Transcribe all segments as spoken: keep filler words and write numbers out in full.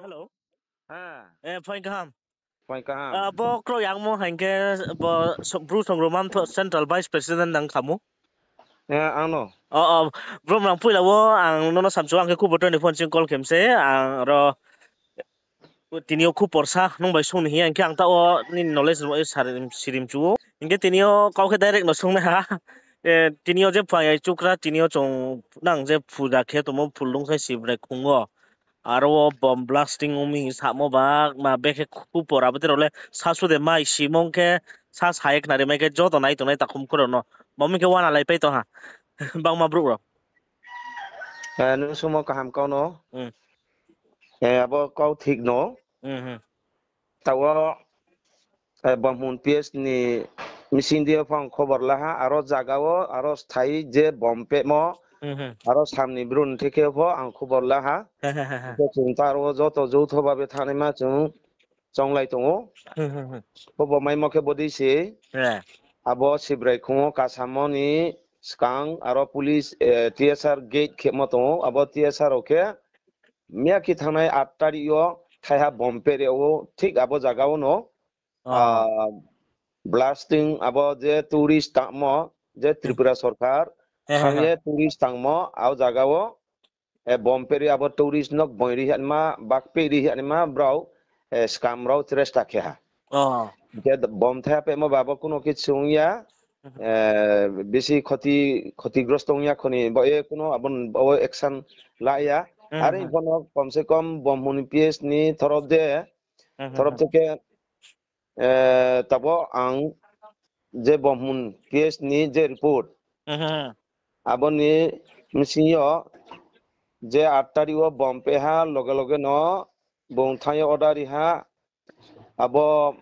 Hello. Eh, phaing kaham. Bo kroi yangmo haing khe, bo Bru Songrongma Mthoh Central Vice President nang khamu. Bro, mrang poila wo ang nono samchu, ang khe khupor toni phone ching call khe mse, ang ro tini yo khupor sa nung bai sung ni hing ye, ang khe ang taoh wo nini knowledge sirimchu ou. Hing khe tini yo kau khe direct no sung nai ha. Tini yo je phaing ai chukra, tini yo chung nang je puja khe tongmo Phuldungsai Sibrai khong wo. Aro wo bomb blasting ong mi samo ba, ma bekhe khupor abo tei rao le sasu de mai simung khe sa sa ye khnari mai khe joto nai tongnai takhum khorao no. Bo mi khe uanalaipai tong ha. Bangma brouh rao. Nung sumo kaham kau no. Abo kau thik no. Taoh wo Bomhun P S ni bsing di yo pho ang khobor la ha, aro zaga wo, aro sthai je bomb pehmo, aro sam ni bru ni thik khe pho ang khobor la ha. Khe chung ta aro wo joto joutho babe thanngnaima chung chonglai tong ou. Khe bo maimo khe bodei se, abo Sibrai khong wo kasamo ni skang aro police, T S R gate khemo tong ou, abo T S R rao khe miyakhe thanngnai aat tarik yo thaiha bomb pehri ou, thik abo zaga wo no blasting abo je tourist tangmo, je Tripura sorkar thang ye tourist tangmo, abo zaga wo bomb pehri abo tourist no gboing ri hanaima, bakpeh ri hanaima brao, skam rao chesta khe ha. Hing khe bomb thaiha pehmo ba abo kuno khe chung ya, bisi khoti, khotigrosto ong ya kho ni, bo ye kuno abo, abo action la ya. Are pho no kom se kom Bomhun P S ni thorop de, thorop theke, tabo ang je Bomhun P S ni je report, abo ni bsing yo je aat tarik wo bomb pehha loge loge no bung thanng ye order ri ha, abo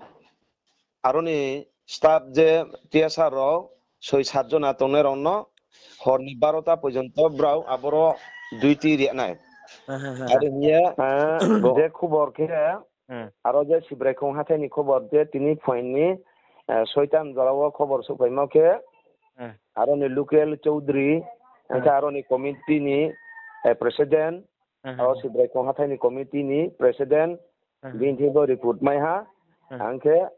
aro ni staff je T S R rao soi sat jona tongnai rao no hor ni barota porjonto brao aboro duty ri nai. Are hing ye, je khobor khe, aro je Sibrai khong hathái ni khobor je tini phuaing ni soita ni jora wo khobor souhphaimo khe, aro ni local choudri, hing khe aro ni committee ni president, aro Sibrai khong hathái ni committee ni president, bini thing bo report mai ha, ang khe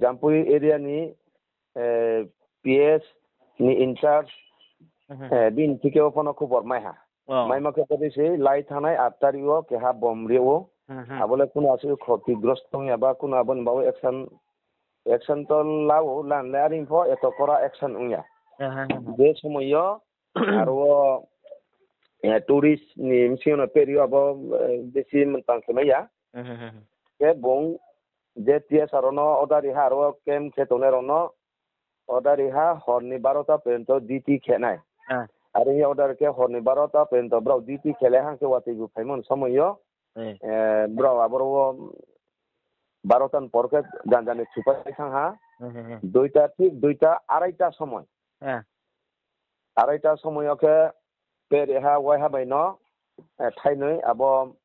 Jampui area ni P S ni in-charge, bini thik khe o pho no khobor mai ha. Maimo khe bodei se lai thanngnai aat tarik wo keha bomb ri ou. Abo le kuno asuh khotigrosto ong ya ba kuno abo ni baoh wo action to la ou, lan le are pho eto kora action ong ya. Je somoi yo aro wo tourist ni bsing yo no pehri ou abo bisi mtang khe mai ya. Khe bung je T S R rao no order ri ha, aro wo camp khe tongnai rao no order ri ha, hor ni barota porjonto duty khe nai. Are hing ye order khe hor ni barota porjonto brao duty khe le hang khe watoi bu phaimo ni somoi yo, brao aboro wo barota ni por khe janja ni supai thanng ha. Duita, thik duita, araita somoi. Araita somoi yo khe pehri ha, waiha bai no, thainoi abo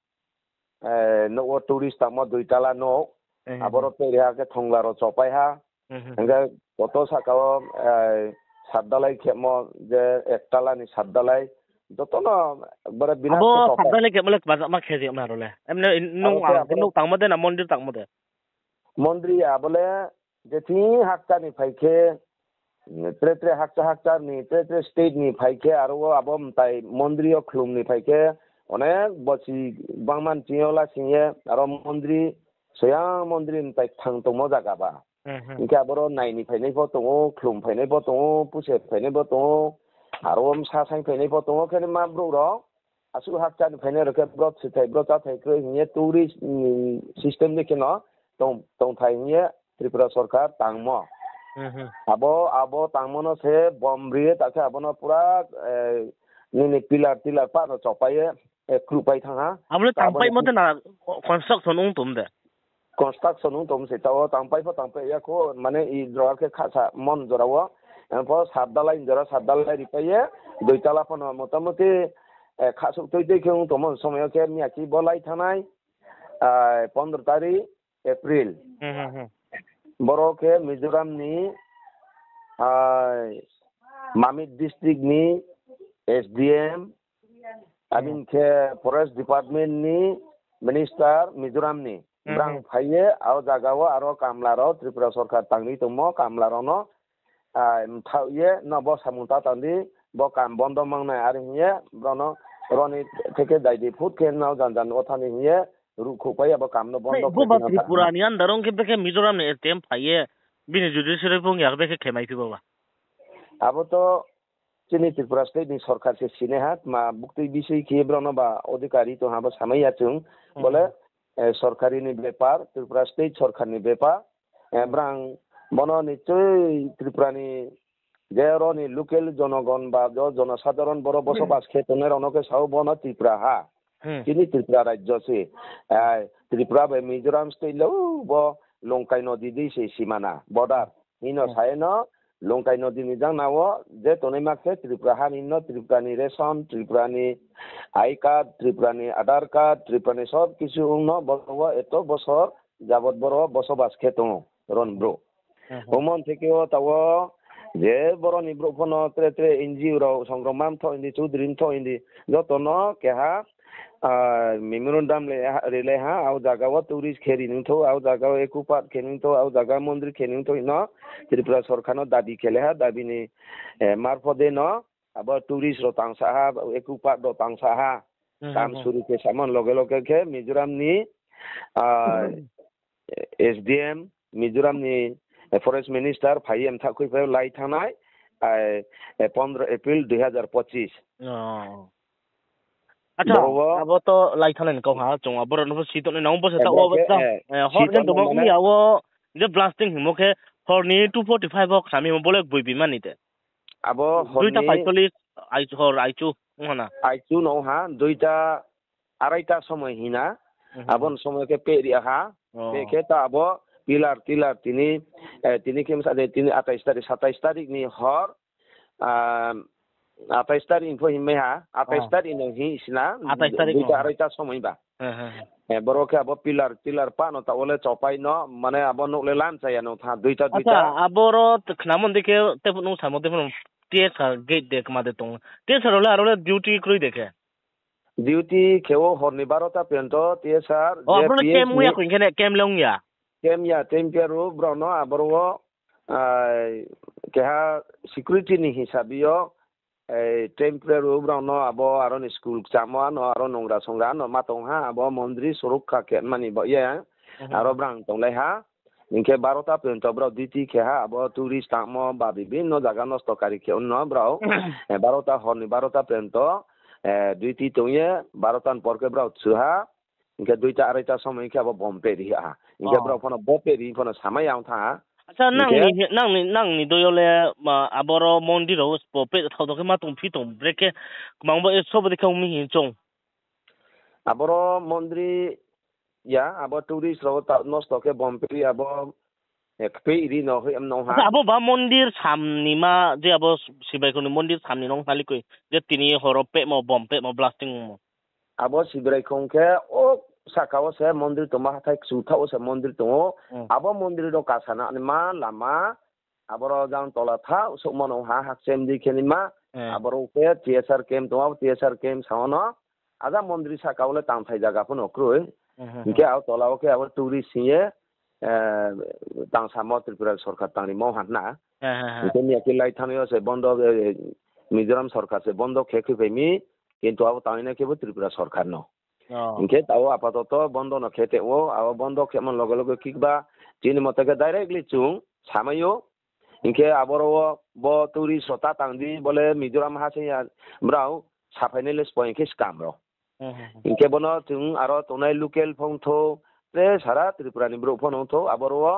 nouh wo tourist tangmo duitala nouh, aboro pehri ha khe thongla rao chopai ha. Hing khe koto sahka wo satdalai khemo je ektala ni satdalai, joto no bore binat khe chopai. Satdalai khemo le kbajama khe je ma ro le. Emne nouh tangmo de na mondir tangmo de? Mondri abo le je thing hakcha ni phai khe, tre tre hakcha hakcha ni, tre tre state ni phai khe, aro wo abo mtai mondri yo khlum ni phai khe, onek bosi bangma ni ching yo lasing ye, aro mondri, soyang mondri mtai kthang tongmo zaga ba. Hing khe aboro nai ni phainai pho tong ou, khlum phainai pho tong ou, puse phainai pho tong ou, aro wo bsa saing phainai pho tong ou, khe ma brouh rao, asuh hakcha ni phainai rao khe bro sithai, bro cháthai kroi hing ye tourist system dei khe no tongthai hing ye Tripura sorkar tangmo. Abo, abo tangmo no se bomb ri ye, ta khe abo no pura nini pillar tilar pah no chopai ye, kruhpai thanng ha. Abo le tangpaimo de na construction ong tom de? Construction ong tom se, taoh wo tangpai pho tangpai ya kho, mane i jora khe khasa mon jora wo. Ang pho satdalai ni jora satdalai ripai ye, duitala pho no motamoti khasuh tui tui khe ong tongmo somoi yo khe miyakhe bo lai thanngnai pondro tarik April. Boro khe Mizoram ni Mamit district ni S D M, abini khe forest department ni minister Mizoram ni, brang phai ye, aro zaga wo aro kamla rao Tripura sorkar tangri tongmo kamla rao no, mthaoh ye, no bo samung ta tang di, bo kam bondo mangnai, are hing ye, brao no roni theke dai di phut khe no jan jan wo thani hing ye, ruhkhouh pai ye, abo kam no bondo khe bo ba Tripura ni under ong khe brekhe Mizoram ni S D M phai ye, bini judiciary phung ya brekhe khe mai phi bo ba. Abo to chini Tripura state ni sorkar se sinai ha, tma buktui bisoi khe brao no ba odhikari tong ha, bo samai ya chung. Bole, sorkari ni bepar, Tripura state sorkar ni bepar, brang bono ni tui Tripura ni je aro ni local jonogon ba jo jonosadharon boro bosabas khe tongnai rao no khe sao bono Tripura ha. Chini Tripura rajyo se. Tripura bai Mizoram state le bo Longkai nodi dei se simana, border. Hino sa ye no Longkai nodi ni jangna wo je tongnaima khe Tripura ha ni no Tripura ni ration, Tripura ni I card, Tripura ni Aadhaar card, Tripura ni sob kisu ong no boro wo eto bosor jabot boro wo bosabas khe tong ou ron brouh. Omon theke wo taoh wo je boro ni brouh pho no tre tre N G O rao, songrongma mthoh hing di, chudri mthoh hing di, joto no keha memorandum rilai ha, abo zaga wo tourist khe ri nung thou, abo zaga wo eco park khe nung thou, abo zaga mondri khe nung thou hing no Tripura sorkar no dabi khelai ha, dabi ni marpho de no abo tourist rao tangsa ha, eco park rao tangsa ha. Kam suru khe samon loge loge khe Mizoram ni S D M, Mizoram ni forest minister phai ye mthaoh khui phai ye lai thanngnai, pondro April dui hazar pochis. Abo to lai thanngnai ni kau ha, chung abo rao no pho si tongnai nang bo se taoh wo, hor khe tongmo ong ya wo, je blasting hingmo khe hor ni two forty five wo khna mi hingmo bo le gboi bimani de. Abo hor ni hor aichu ong ha na. Aichu no ha, duita, araita somoi hing na. Abo ni somoi khe peh ri ha. Peh khe ta abo pillar tilar tini, tini khe msa de tini atais tarik, satais tarik ni hor, atais tarik ni pho hingmai ha, atais tarik no hing sina, duita araita somoi ba. Boro khe abo pillar tilar pah no taoh wo le chopai no, mane abo nouh le lam cha ya no tha, duita duita. Aboro khnamo dei khe tei pho nung samo tei pho no T S R gate de kma de tong. T S R rao le aro le duty kroi de khe. Duty khe wo hor ni barota porjonto T S R, aboro le camp ong ya kho hing khe ne, camp le ong ya. Camp ya, temporary brao no aboro wo keha security ni hisabi yo, temporary brao no abo aro ni school kchamo ano aro nongra songra ano ma tong ha, abo mondri sorok kha khe mani baoh ye aro brang tonglai ha. Hing khe barota porjonto brao duty khe ha, abo tourist tangmo ba bibhinno zaga nosto kari khe ong no brao barota, hor ni barota porjonto duty tong ye, barota ni por khe brao chu ha. Hing khe duita araita somoi hing khe abo bom peh ri ha. Hing khe brao pho no bo peh ri pho no samai ya ong thanng ha. Acha, nang ni doi yo le aboro mondir rao bo peh thao tong khe ma tong phi tong brekhe kmang bo sobo dei khe ong mi hing choung. Aboro mondri ya, abo tourist rao ta nosto khe bom peh ri abo kpeh ri no hoih mnong ha. Abo ba mondir sam ni ma, je abo Sibraikhong ni mondir sam ni nong hna le koi, je tini hor wo pehmo, bom pehmo, blasting ongmo. Abo Sibraikhong khe o sahka wo se mondir tongma, hathái kchu thaoh wo se mondir tong ou. Abo mondir no kasa nani ma lama, aboro jang tola thaoh souhmo nong ha, hakchem di khe ni ma, aboro khe T S R camp tong, abo T S R camp sa wo no, aja mondri sahka wo le tangthai zaga pho no kroi. Hing khe abo tola wo khe abo tourist hing ye tangsamo Tripura sorkar tangrimo ha hna. Hing khe miya khe lai thanngnai yo se bondo, Mizoram sorkar se bondo khe khuiphai mi, kintu abo tangnai khe bo Tripura sorkar no. Hing khe taoh apatoto bondo no khe tong ou, abo bondo khemo loge loge kikba chini mote khe directly chung samai ou. Hing khe aboro wo bo tourist rao ta tang di, bo le Mizoram ha se ya, brao saphainai le sbo hing khe skam rao. Hing khe bono chung aro tongnai local pho ong thou, tre sara Tripura ni brouh pho no ong thou, aboro wo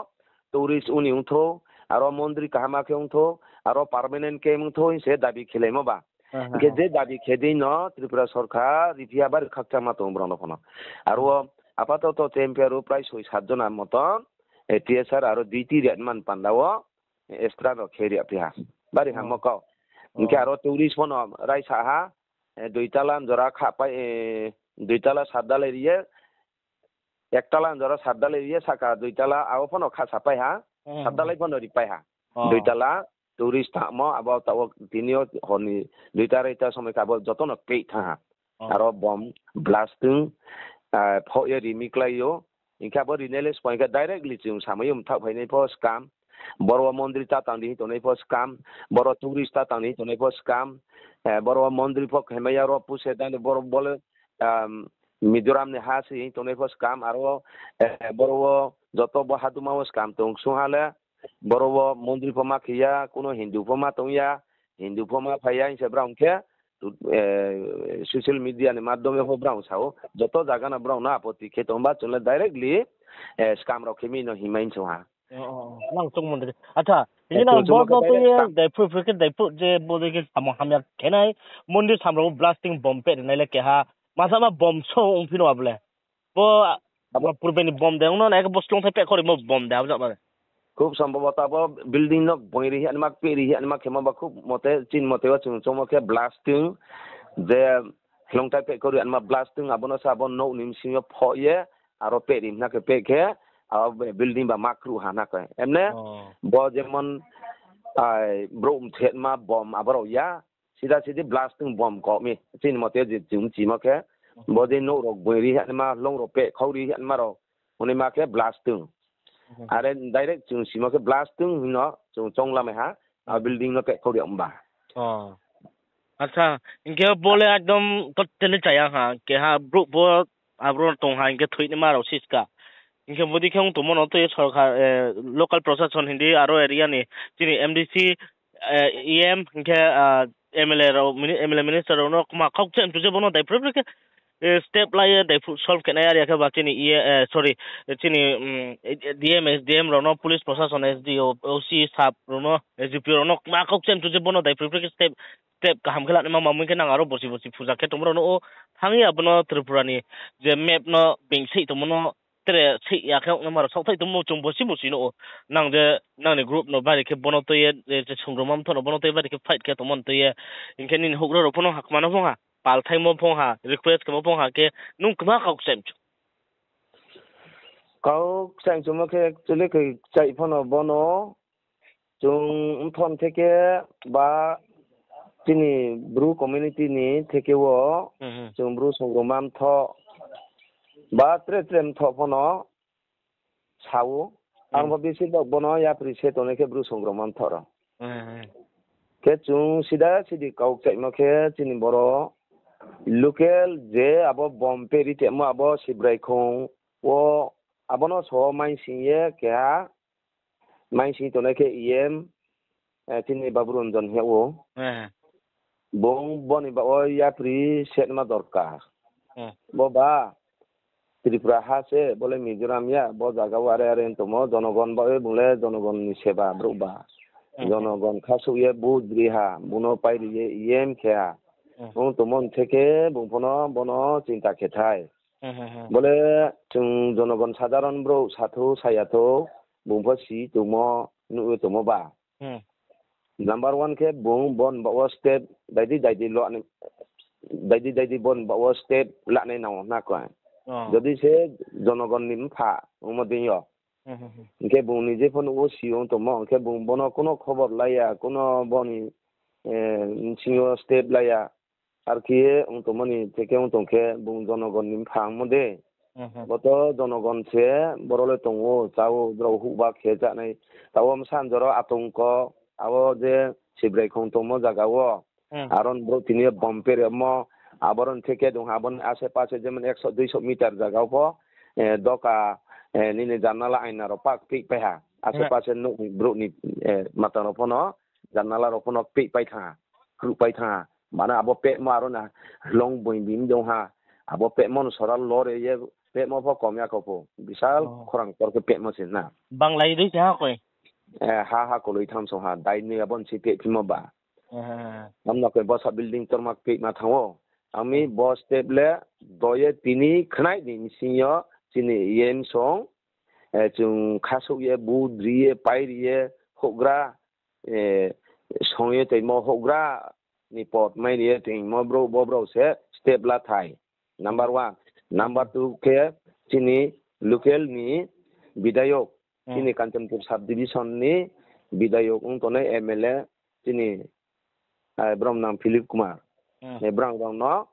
tourist uni ong thou, aro mondri kaham khe ong thou, aro permanent camp ong thou hing se dabi khelaimo ba. Hing khe je dabi khe dei no Tripura sorkar riphi ya, bari khakchangma tong brao no pho no. Aro wo apatoto temporary prai soi sat jona moton, T S R aro duty ri man panda wo extra no khe ri phi ha. Bari hammo kau. Hing khe aro tourist pho no raisa ha, dui tala jora khapai, dui tala sat dalai ri ye, ek tala jora sat dalai ri ye, sahka dui tala abo pho no khasa pai ha, sat dalai pho no ripai ha. Dui tala tourist tangmo, abo taoh wo tini yo hor ni duita araita somoi khe abo joto no kpeh thanng ha. Aro bom blasting, phoh ye rimi klái ou. Hing khe abo rinai le sbo hing khe directly chung samai yo mthaoh phainai pho scam. Boro wo mondri ta tang di hing tongnai pho scam. Boro tourist ta tang di hing tongnai pho scam. Boro wo mondri pho khaimai ya ro puse dani boro bo le Mizoram ni ha se hing tongnai pho scam. Aro boro wo joto bo haduma wo scam tong sung ha le. Boro wo mondri pho ma khe ya, kuno Hindu pho ma tong ya, Hindu pho ma phai ya hing se brao khe social media ni madhyome pho brao sa ou. Joto zaga no brao no apoti khe tong ba chung le directly scam rao khe mi no hingmai sung ha. Nang chung mondri. Acha, hing khe nang bo no tui ye daiphuh phuh khe daiphuh je bo dei khe samung hamya khe nai, mondir samrao wo blasting bomb peh ri nai le keha, ma sama bomb so ongphi no abo le. Bo purbe ni bomb de ong no, na khe bo slung thai peh khaurimo bomb de abo jama. Khub sombhoboto abo building no gboing ri hing anima, peh ri hing anima khemo ba khub mote, chini mote wo chung choungmo khe blasting, je slung thai peh khauri anima blasting, abo no se abo nouh ni bsing yo phoh ye, aro peh ri hna khe peh khe, abo building ba ma kruh ha hna khe. Emne, bo jemon, brouh mthetma bomb abo rao ya, sida sidi blasting bomb kau mi. Chini mote je chung chimo khe, bo je nouh rao gboing ri hing anima, slung rao peh khauri hing anima rao, hingnaima khe blasting. Are direct chung simo khe blasting hing no chung choung lamai ha, a building no peh khauri ong ba. Acha, hing khe bo le ekdom totally chaya ha, keha brouh pho abro tong ha, hing khe thoinaima rao siska. Hing khe bodei khe ong tongmo no tui ye sorkar, local prosason hing di aro area ni chini M D C, E M, hing khe M L A rao, mini-, M L A minister rao no kma kau kchai mchu je bo no daiphuh phuh khe step la ye daiphuh solve khe nai are ya khe ba chini, sorry, chini D M, S D M rao no, police prosason, S D O, O C sab rao no, S D P O rao no kma kau kchai mchu je bo no daiphuh phuh khe step, step kaham khe lanaima, ma mui khe nang aro bosi bosi phuja khe tongmo rao no ou thanng ye abo no Tripura ni je map no being seih tongmo no tre seih ya khe ongnaima rao saohthaih tongmo chung bosi bosi no ou. Nang je, nang ni group no bari khe bo no tui ye, je songrongma mthoh no bo no tui ye bari khe fight khe tongmo no tui ye. Hing khe nini houhgra rao pho no hakma no phong ha, palthaimo phong ha, request khemo phong ha khe, nung kma kau kchai mchu. Kau kchai mchumo khe actually khe kchai pho no bo no, chung mthoh theke ba chini Bru community ni theke wo, chung Bru songrongma mthoh ba tre tre mthoh pho no sa ou. Ang bo bisi bak bo no yapri se tongnai khe Bru songrongma mthoh rao. Khe chung sida sidi kau kchaimo khe chini boro local je abo bomb peh ri tongmo abo Sibrai khong wo abo no so maising ye keha maising tongnai khe E M, chini Babu Ranjan hing yag ou. Bung bo ni baoh wo yapri setma dorkar. Bo ba Tripura ha se, bo le Mizoram ya, bo zaga wo are are tongmo, jonogon baoh ye bung le jonogon ni seba brouh ba. Jonogon khasouh ye vote ri ha, bung no pai ri ye E M khe ha. Ong tongmo ni theke bung pho no bo no chinta khe thai. Bo le chung jonogon sadharon brouh sa thou, sa ya thou, bung pho si tongmo, nuh ye tongmo ba. Number one khe bung bo ni baoh wo step daidi daidi lo, daidi daidi bo ni baoh wo step lanai nang ou hna khe. Jodi se jonogon ni mpha ongmo deing yo. Hing khe bung ni je pho nuh wo si ong tongmo, hing khe bung bo no kuno khobor lai ya, kuno bo ni bsing yo step lai ya. Ar khe ye ong tongmo ni theke ong tong khe bung jonogon ni mpha ongmo de. Bo to jonogon se boro le tong ou, chá ou, brao houhba khe chánai. Taoh wo bsa jora atongko, abo je Sibrai khong tongmo zaga wo. Aro ni brouh tini yo bomb peremo, aboro ni theke dung ha, abo ni ashe pashe jemon ekso duiso meter zaga wo pho, doka, nini janala aina rao pak pehpai ha. Ashe pashe nouh ni brouh ni, matang rao pho no, janala rao pho no pehpai thanng ha, kruhpai thanng ha. Mane abo pehmo aro ni hlong boing bini dong ha. Abo pehmo no sora lore ye pehmo pho kom ya kho pho. Bisal khorang tor khe pehmo se na. Banglai dei se ha koi. Ha ha koloi tham song ha. Dai ni abo ni se pehphimo ba. Amno khe bosa building torma pehma thanng ou. Ang mi bo step le do ye tini khnai ni bsing yo chini E M song, chung khasouh ye, vote ri ye, pai ri ye, houhgra, song ye toimo houhgra ni pod mai ri ye toimo brouh, bo brouh se step la thai. Number one. Number two khe chini local ni bidayok, chini Kanchanpur sub division ni bidayok ong tongnai M L A, chini, brom nang Philip Kumar. Brang rao no,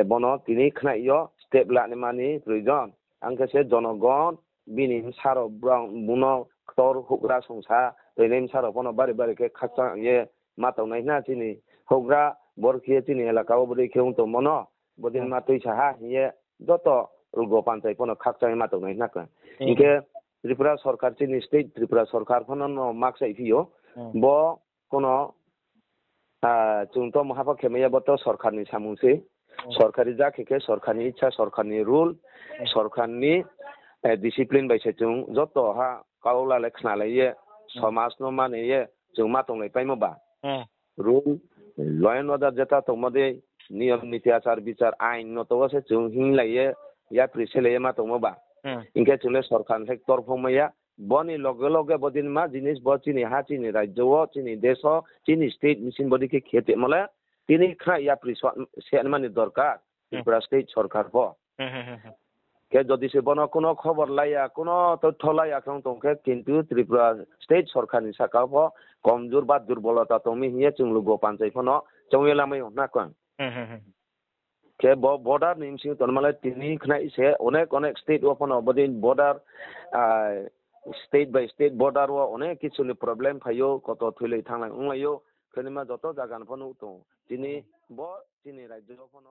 bo no tini khnai yo step lanaima ni proyojon. Ang khe se jonogon, bini bsa rao bung no ktor houhgra songsa toinai bsa rao pho no bari bari khe khakchang ye ma tongnai hna chini houhgra, bor khe ye chini elaka wo bodei khe ong tongmo no, bodei ma tuisa ha hing ye joto lugo panchai pho no khakchang ye ma tongnai hna khe. Hing khe Tripura sorkar, chini state Tripura sorkar pho no no makchaih phi ou. Bo kuno chung to mungha pho khemai ya, bo to sorkar ni samung se. Sorkari ja khe khe sorkar ni icha, sorkar ni rule, sorkar ni discipline bai se chung joto ha kau lalai khnalai ye, somaj no mani ye chung ma tonglai paimo ba. Rule, law and order jeta tongmo dei, niyom niti achar bichar ain no to wo se chung hinglai ye, yapri selai ye ma tongmo ba. Hing khe chung le sorkar ni ktor phongmai ya. Bo ni loge loge bodei ma jinis bo chini ha, chini rajyo wo, chini desh wo, chini state bsing bodei khe khe tongmo le tini khna yapri se nma ni dorkar Tripura state sorkar pho. Khe jodi se bo no kuno khobor lai ya, kuno totho lai ya khe ong tong khe, kintu Tripura state sorkar ni saka pho komjor ba durbolota tong mi hing ye chung lugo panchai pho no choung ye lamai ong khna khe. Khe bo border ni bsing tongma le tini khna se onek onek state wo pho no bodei border, state by state border wo onek kisu ni problem phai ou, koto thoilai thannglai onglai ou, khe nima joto zaga ni pho nuh tong. Tini bo chini rajyo pho no